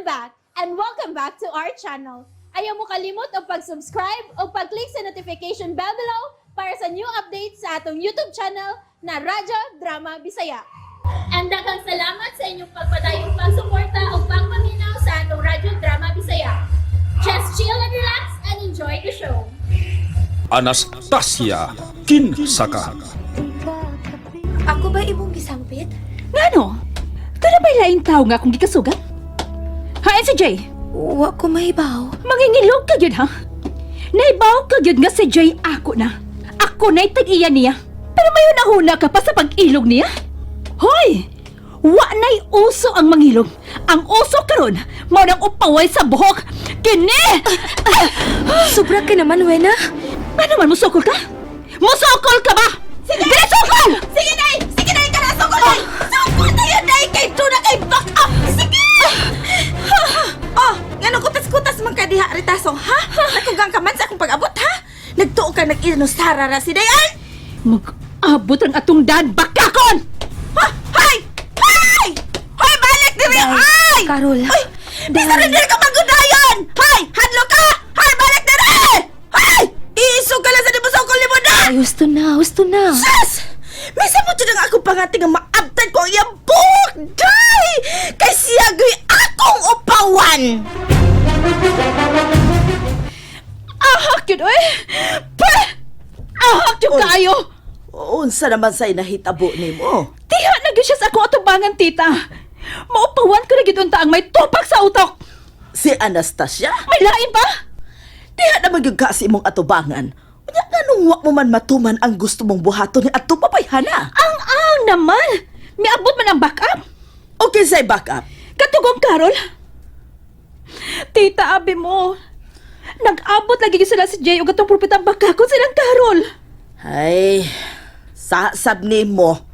I'm back and welcome back to our channel. Ayaw mo kalimot og pag-subscribe o pag-click sa notification bell below para sa new updates sa atong YouTube channel na Radyo Drama Bisaya. And daghang salamat sa inyong pagpadayong pagsuporta o pagpaminaw sa atong Radyo Drama Bisaya. Just chill and relax and enjoy the show. Anastasia, kinsa ka? Ako ba imong gisampit? Ngano? Duna ba'y laing tao nga akong gikasugat? Hain si Jay? Wa ko mahibaw. Mangingilog ka gyud, ha? Naibaw ka gyud nga si Jay ako na. Ako na'y tag-iya niya. Pero may hunahuna ka pa sa pag-ilog niya? Hoy! Wa na'y uso ang mangilog. Ang uso karon mao nang upaway sa buhok. Kini! Sobra ka naman, Wena. Ano man, musukol ka? Musukol ka ba? Sige! Dili sukol! Sige, Day! Sige, Day! Kana, sukol, Day! Sukol na yun, Day! Kay duna kay back up! Sige! Oh, ngano kutas-kutas man ka diha, Ritaso, ha? Nakugang ka man sa akong pag-abot, ha? Nagtuo ka nag-inusara ra si Dayan! Mag-abot ang atong daan bakakon! Ha? Hay! Hay! Hoy, balik diri! Ay! Carol. Uy! Bisa rin diri ka magudayon! Hay! Hadlo ka! Hay, balik diri! Hay! Iisog ka lang sa di mo sukol nimo na! Ay, husto na, husto na. Sus! Misa mo jud ang akong pangati nga maabtan ko ang iyang buhok, day! Kay siya gyud akong upawan! Ahak yun, oy! Pa! Ahak yun Oy. kaayo! Unsa naman say nahitabo nimo? Diha na gyud siya sa akong atubangan, tita. Maupawan ko na gyud unta ang may tupak sa utok. Si Anastasia? May lain ba? Diha naman gyud ka sa imong atubangan. Unya nganong wa mo man matuman ang gusto mong buhaton ni adto babayhana? Ang naman! Miabot man ang backup. Okay say backup. Katugong Carol. Tita, abi mo. Nag-abot lagi gyud sila si Jay ug atong pulpitang bakakon silang Carol. Ay, sasab nimo.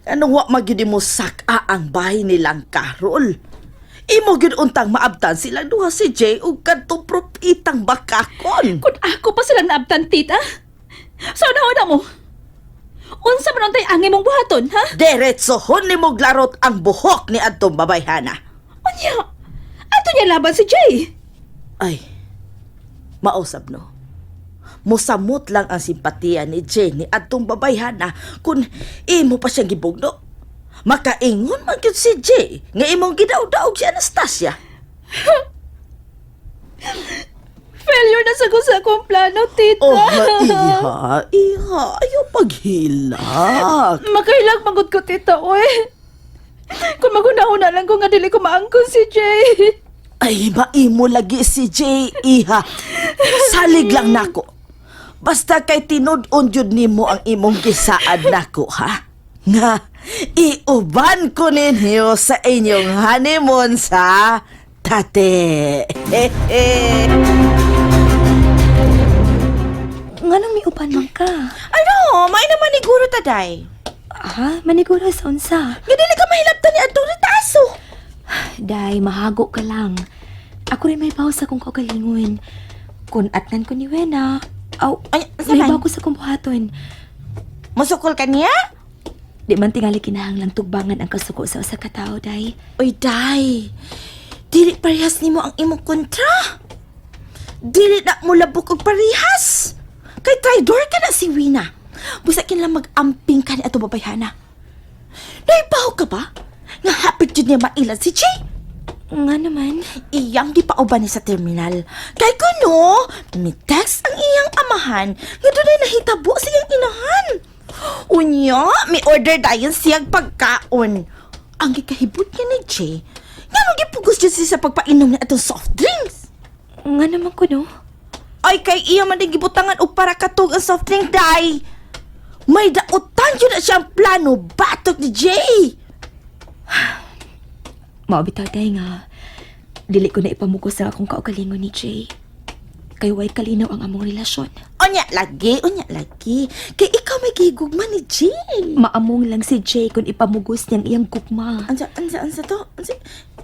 Anong wa magyud mo sak-a ang bahay nilang Carol? Imo gyud untang maabtan silang duha si Jay ug kadtong propitang bakakon. Kung ako pa silang naabtan, tita. So, nauna mo. Unsa man untay angay mong buhaton, ha? Diretsohon nimo glarot ang buhok ni adtong babayhana. Unya, ato niya laban si Jay. Ay, mausab no. Musamot lang ang simpatiya ni Jenny adtong babayhana kung imo pa siyang gibugno. Makaingon man gyud si Jay nga imong gidaog-daog si Anastasia. Failure na sa sa akong plano, tita. Oh, iha, iha, ayaw paghilak. Makailang magod ko, tita, oy. Kung maghuna-huna lang ko nga dili ko maangkon si Jay. Ay, maimo lagi si Jay, iha. Salig lang nako. Basta kay tinud-on jud nimo ang imong gisaad nako, ha? Nga, iuban ko ninyo sa inyong honeymoon sa tate. Nganong miuban man ka? Ano? May naman ni Guro taday. Ha? Maniguro sa unsa? Nga dili ka mahilabtan ni adtong Ritaso. Day, mahago ka lang. Ako rin may baw sa akong kaugalingon. Kung atnan ko ni Wena, aw, Ay, unsa may man? baw ko sa akong buhaton. Musukol ka niya? Di man tingali kinahanglang tugbangan ang kasuko sa usa ka tawo, day. Uy, day. Dili parehas nimo ang imong kontra. Dili na mo labok og parehas. Kay traidor ka na si Wina. Busa kinahanglan mag-amping ka ni ato babayhana. Naibaw ka ba? Nga hapit jud niya mailan si Jay. Nga naman. Iyang gipauban ni sa terminal. Kay kuno, mi-text ang iyang amahan nga dunay nahitabo sa iyang inahan. Unya, mi order dayon siyang pagkaon. Ang gikahibot niya ni Jay, nga gipugos jud siya sa pagpainom niya atong soft drinks. Nga naman ko, no? Ay, kay iya man din gibutangan og para katug ang soft drink, day. May dautan jud na siyang plano batok ni Jay. Mao bitaw, day, nga dili ko na ipamugos ang akong kaugalingon ni Jay. Kay way kalinaw ang among relasyon. Unya lagi, unya lagi. Kay ikaw may gigugma ni Jay. Maamong lang si Jay kung ipamugos niyang iyang gugma. Ansa, ansa, ansa to? Ansa,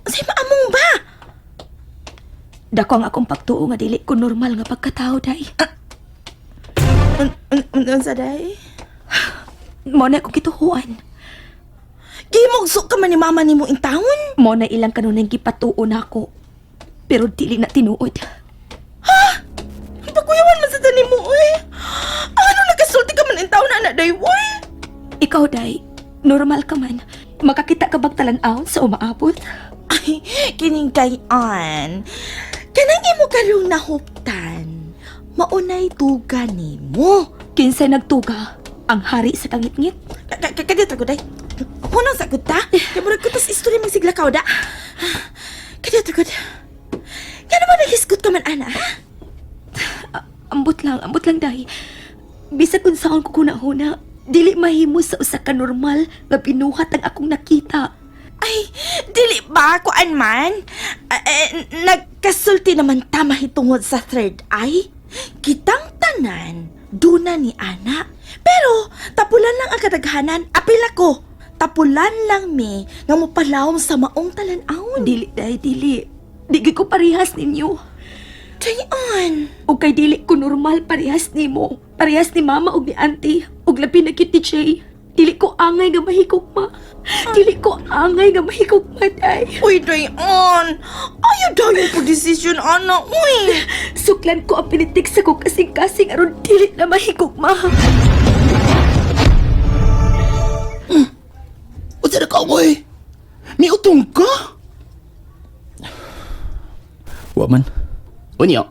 ansa maamong ba? Dako ang akong pagtuo nga dili ko normal nga pagkatao, day. Unsa day? Mao na akong gituhuan. Gimugso ka man ni mama nimo in town? Mao na ilang kanunay gipatuo nako. Pero dili na tinuod. Pakuyawan man sa tanim mo, uy. Ano nakasulti ka man in taon na na, day, uy? Ikaw, Day, normal ka man. Makakita ka bag talan-awon sa umaabot? Ay, kining kay Ann. Kanang imo karong nahuptan. Maunay tuga nimo. Kinsay nagtuga, ang hari sa kangitngit. Kadiyot ako, day. Hunong sa gud ta. Kay murag kutos istorya magsigla ka, da. Kadiyot ako. Ngano ba naghisgot ka man, ana? ha? Ambot lang, Day. Bisag kung saan ko kuna-huna, dili mahimo sa usa ka normal nga binuhat ang akong nakita. Ay, dili ba kuan man? Ah, eh, nagkasulti naman ta mahitungod sa third eye. Kitang tanan, duna ni ana. Pero tapulan lang ang kadaghanan, apil ako. Tapulan lang mi nga mopalawom sa maong talan-awon. Dili, Day, dili. Di gyud ko parehas ninyo. Dayon. O kay dili ko normal parehas nimo. Parehas ni mama og ni auntie. Og labi na gyud ni Jay. Dili ko angay nga mahigugma. Dili ko angay nga mahigugma, Day. Uy, Dayon. Ayaw dayon po decision, ana. Uy. Suklan ko ang pinitik sa kong kasing-kasing aron dili na mahigugma. Unsa na ka, oy? Miutong ka? Wa man. Unya,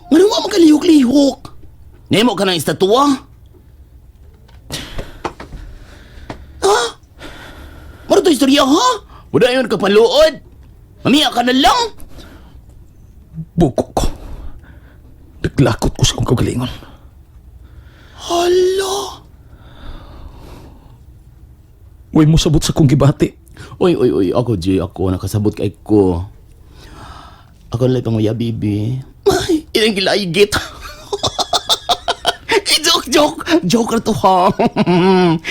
ngano wa man ka lihok-lihok? Nemo ka ng estatwa? Ha? Maro to istorya, ha? Wala yun ka paluod. Mamiya ka na lang. Buko ko. Naglakot ko sa akong kagalingon. Hala. Uy mo sabot sa akong gibati. Uy, uy, uy. Ako, Jay, ako. Nakasabot kay ko. Ako nalay pang uya, bibi. Ay, ilang gilaigit. Eh, joke, joke. Joke ra to, ha?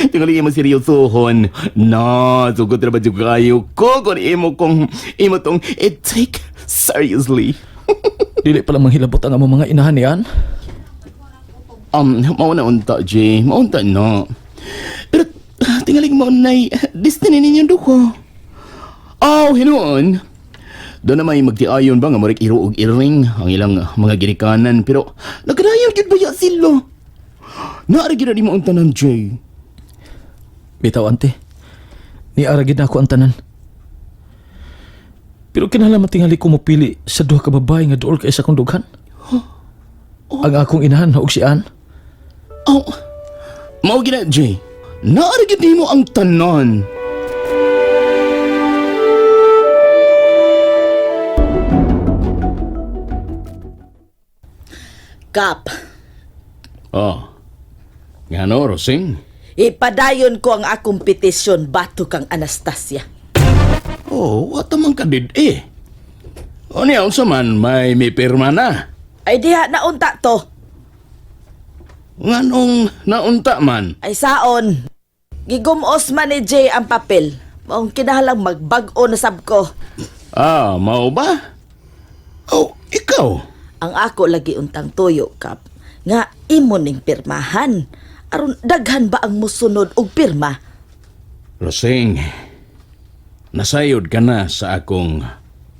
Tingali imo seryosohon. Na, sugod ra ba jud kayo ko kung imo kong imo tong i-take seriously. Dili pala manghilabot ang among mga inahan niyan. Mao na unta, Jay. Maunta na. Pero, tingaling mo nay destiny ninyo duko. Aw, hinuon. Doon na may magtiayon ba nga murik iro og iring ang ilang mga ginikanan pero nagkanayon gyud ba ya sila? Naara gyud na nimo ang tanan, Jay. Bitaw, ante. Niara gid na ako ang tanan. Pero kinahanglan man tingali ko mopili sa duha ka babae nga duol kay sa akong dughan. Ang akong inahan ug si Ann. Aw, mao gyud na, Jay. Naara gyud nimo ang tanan. Kap, Oh. Ngano, Rosing? ipadayon ko ang akong petisyon bato kang Anastasia. Oh, wata man ka did eh. O niya, unsa man, may mipirma na. Ay diha naunta to. Nganong naunta man? Ay saon. Gigumos man ni Jay ang papel. Maong kinahalang magbag-o na sab ko. Ah, mao ba? Oh, ikaw. Ang ako lagi untang tuyo, Kap. Nga imo ning pirmahan. Aron daghan ba ang musunod og pirma? Rosing, nasayod ka na sa akong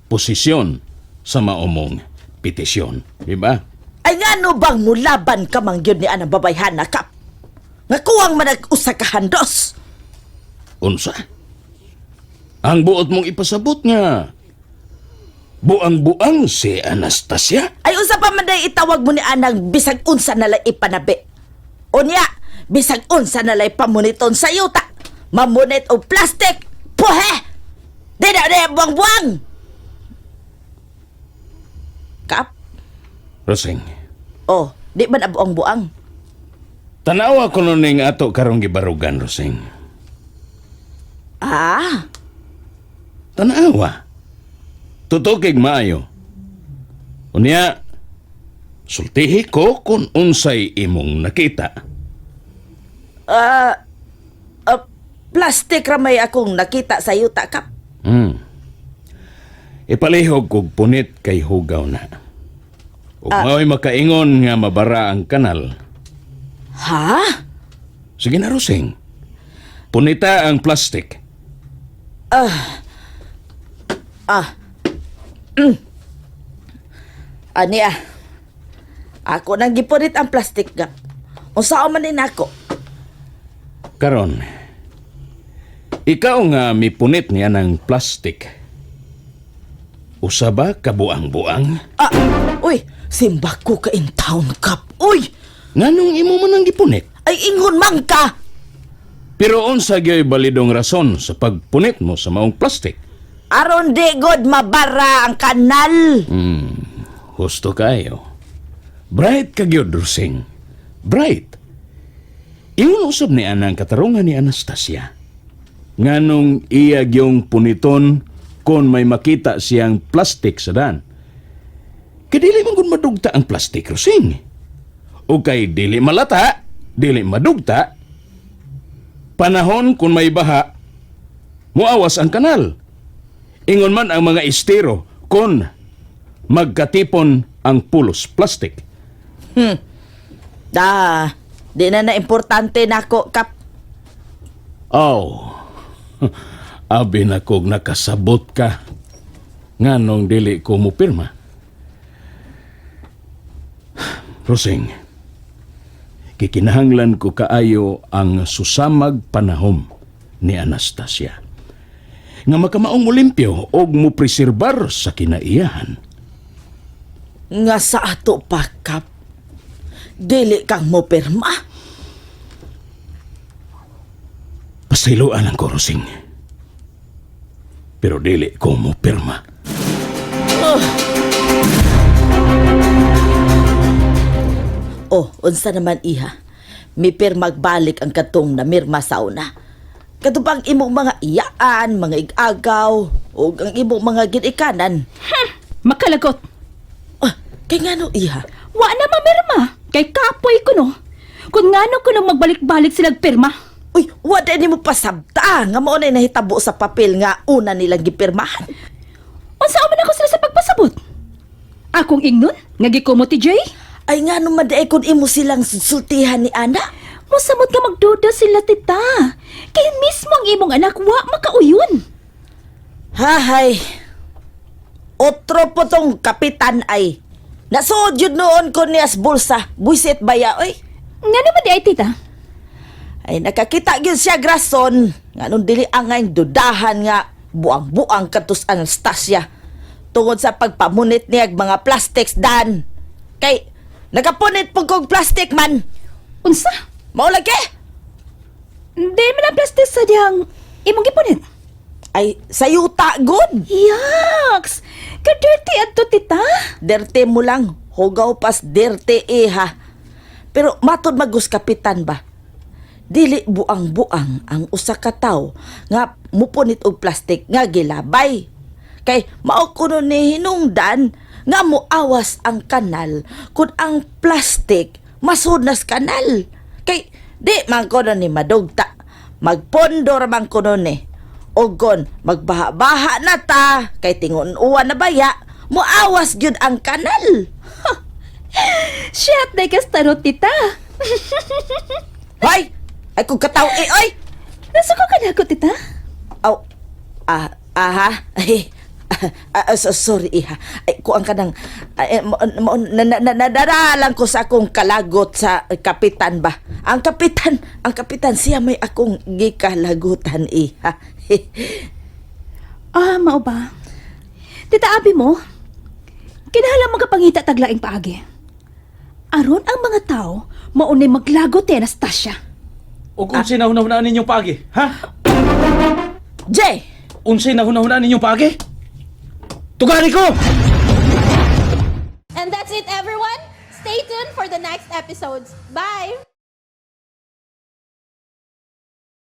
posisyon sa maumong petisyon. Di ba? Ay ngano bang mulaban ka man gyud ni anang babayhana, Kap? Nga kuwang man ag usa ka handos. Unsa? Ang buot mong ipasabot nga. Buang-buang si Anastasia? Ay unsa pa man day itawag mo ni anang bisag unsa na lay ipanabi. Unya, bisag unsa na lay pamuniton sa yuta. Mamunit og plastic. Puhe! Di na di buang-buang. Kap? Rosing, Oh, di ba na buang-buang? tanawa ko nun ning ato karong gibarugan, Rosing. Ah, Tanawa. Tutukig maayo. Unya, sultihi ko kung unsay imong nakita. ah, plastic ra may akong nakita sa yuta, Kap. Ipalihog kog punit kay hugaw na. Ug mao'y makaingon nga mabara ang kanal. Ha? Sige na, Rosing. Punita ang plastic. Ah. Ani ah. Ako nang gipunit ang plastic, Kap. Unsaon man ni nako? Karon, ikaw nga mipunit niya ng plastic. Usa ba kabuang-buang? Ah, uy, simba ko ka in town, Kap. Uy, Nganong imo man ang gipunit? ay ingon man ka. Pero unsa gyoy balidong rason sa pagpunit mo sa maong plastic? Aron di god mabara ang kanal. Husto kayo. Bright ka gyud, Rosing. Bright. Ingon usab ni anang katarungan ni Anastasia. Nganong iya gyong puniton kon may makita siyang plastic sa dan. Kay dili man gud madugta ang plastic, Rosing. O kay dili malata, dili madugta. Panahon kung may baha, muawas ang kanal. Ingon man ang mga estero kon magkatipon ang pulos plastic. Da, di na na importante nako, Kap. Oh, abi na kog nakasabot ka. Nganong dili ko mupirma. Rosing, kikinahanglan ko kaayo ang susamag panahom ni Anastasia. Nga makamaong olimpyo og mupreserbar sa kinaiyahan. Nga sa ato pa, Kap. Dili kang mo pirma. Pasayloan ang ko, Rosing. Pero dili ko mupirma. Oh, unsa naman iha. Mipirmagbalik ang katong na mirma sa una. Katupang imong mga iyaan, mga igagaw, ug ang imong mga ginikanan. Makalagot. Ah, kay ngano iha? Wa na mamirma. Kay kapoy ko no. Kung ngano ko nang magbalik-balik sila pirma. Uy, wala ni mo pasabta nga mao na nahitabo sa papel nga una nilang gipirmahan. Unsa man ako sila sa pagpasabot? Akong ingnon, nga gikumo ti Jay? Ay ngano man di ay kun imo silang sultihan ni ana? Mosamot nga magduda sila, tita. Kay mismo ang imong anak wa makauyon. Hahay. Otro po tong kapitan ay. Nasuod yun noon ko niya sa bulsa. Buisit baya, oy. Nga naman di ay, tita. Ay nakakita gyud siya grason. Nganong dili angay dudahan nga buang-buang katus Anastasia tungod sa pagpamunit niya og mga plastics dan. Kay nakapunit pud kog plastic man. Unsa? Mao lagi. Di man ang plastic sa diyang imong gipunit. Ay sayuta gud. Yaks! Ka-dirty adto, tita. Dirty mo lang. Hugaw pas dirty iha. Pero matod magus kapitan ba? Dili buang-buang ang usa ka tawo nga mupunit og plastic nga gilabay. Kay mao kuno ni hinungdan nga muawas ang kanal kun ang plastic masud nas kanal. Kay di man kuno ni madugta. Magpondo ra man kuno ni. Ogon magbaha-baha na ta kay tingon uwan na baya muawas gyud ang kanal. Shit, day kas tarot, tita. Hoy! Ay kung kataw eh, oy! Nasuko ka na ako, tita. Aw, ah, aha. Ay, ah, so, sorry, iha. Ay, kuang ka ng, ay, na, na, na, nadaralan ko sa akong kalagot sa kapitan ba? Ang kapitan, siya may akong gikalagutan, iha. Ah, mao ba? Tita, abi mo, kinahanglan magapangita taglaing paagi. Aron ang mga tao, maunay maglagot ni Anastasia. Ug unsay nahunahunaan ninyong paagi, ha? Jay! Unsay nahunahunaan ninyong paagi? Tugari ko! And that's it, everyone. Stay tuned for the next episodes. Bye!